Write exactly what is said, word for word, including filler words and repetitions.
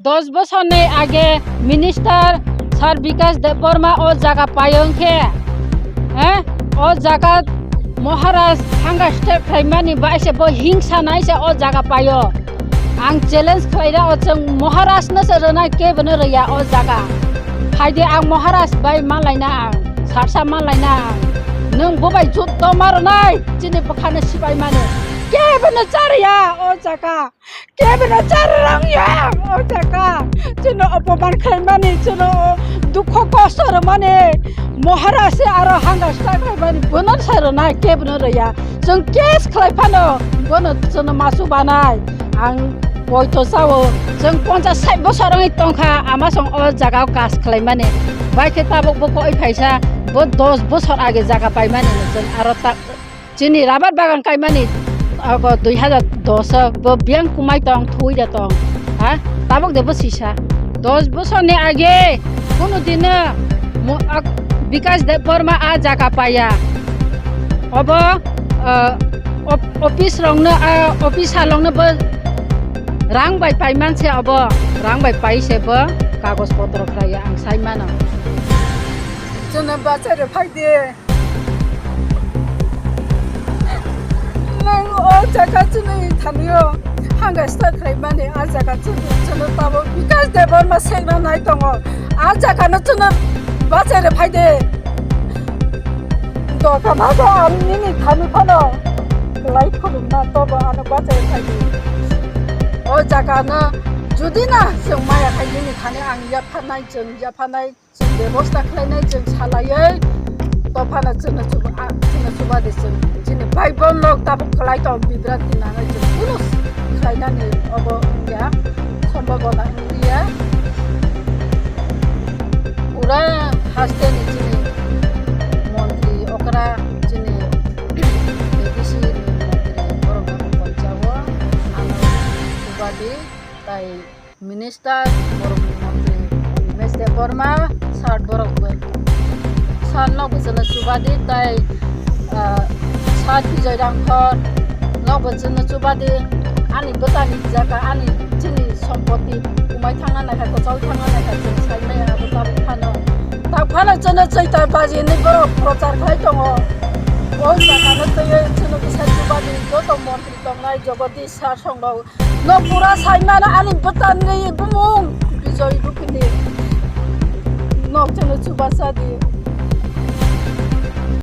Dos bosorni age minister Sir Bikash Debbarma o jaga payo hwnkhe, eh, o jaga Maharaj hanga step khlaimani bai se bo hingsa nai se o jaga payo. Ang challenge khlaira o chwng Maharaj no se rwnai kebono rwya o jaga. Phaidi ang Maharaj bai manlaina ang, sarsa manlaina ang. Nwng bo bai juddo ma rwnai chini bwkhano sipai mani. Kebono charya o jaga. Kebono charwrang ya o jaga. Chwngno opoman khlaimani, chwngno dukho kosto rwmani, Maharaj se aro hanga start khlaimani, bono sai rwnai kebono rwya. Chwng case khlai phano bono chwngno masu banai. Ang poito sao, chwng ponchas sait bosor wngwi tongkha, ama song o jaga o kas khlaimani. Bai khe tabuk bo koi phaisa, bo dos bosor age jaga paimani, chwng aro ta Chini rabar bagan kaimani, ogo dui hazar dos o bo biyang kumai tong, thui de tong. Ha? Tabuk de bo sisa. Dos bosor ni age, kunu dino mo-, ak-, Bikash Debbarma a jaga paya. Obo, eh, op-, office rokno, ah, officer rokno bo rang bai paiman se obo, rang bai pai se bo kagoj potro khlaiya ang sai mano. Chwngno bachai rw phai de. Nwng o jaga chwngno thani o hanga start khlai mani, a jaga chwngno, chwngno tabuk Bikash Debbarma sekna nai tongo. A jaga no chwngno bachai rw phai de. Doka ma do ang nini thani phano kwlai khulum na tobo ano bachai rw phai de. O jaga no judi na chwng maya khai nini thani ang yapha nai, chwng yapha nai. Chwng bebosta khlainai, chwng salaiwi tophano chwngno chuba, a, chwngno chuba di chwng. Chini bai bon lok tabuk kwlai tong, bibranti nangai chwng kunu khlainani obo wngya, sombhabona wngya. Pura haste ni chini montri okra, chini A D C ni montri borok no poichago ano chuba di tai. Minister, borok ni montri, Himesh Debbarma, sir borok bai. Sir no bo chwngno chuba di, tai, ah, sir Bijoy Rangkhor no bo chwngno chuba di, ani bwtani jaga, ani chini sompoti kumai thangna naikha, kwchao thangna naikha, chwng sai maya abo tabuk phano. Tak phano chwngno Chaita Baji hinwi borok prochar khlai tongo. O jaga no twiwi chwngno bwsai chuba di, joto montri tongnai, Jagadish sir song rok. No pura saimano ani bwtani bumung Bijoy Rupini. Nok chwngno chubacha di.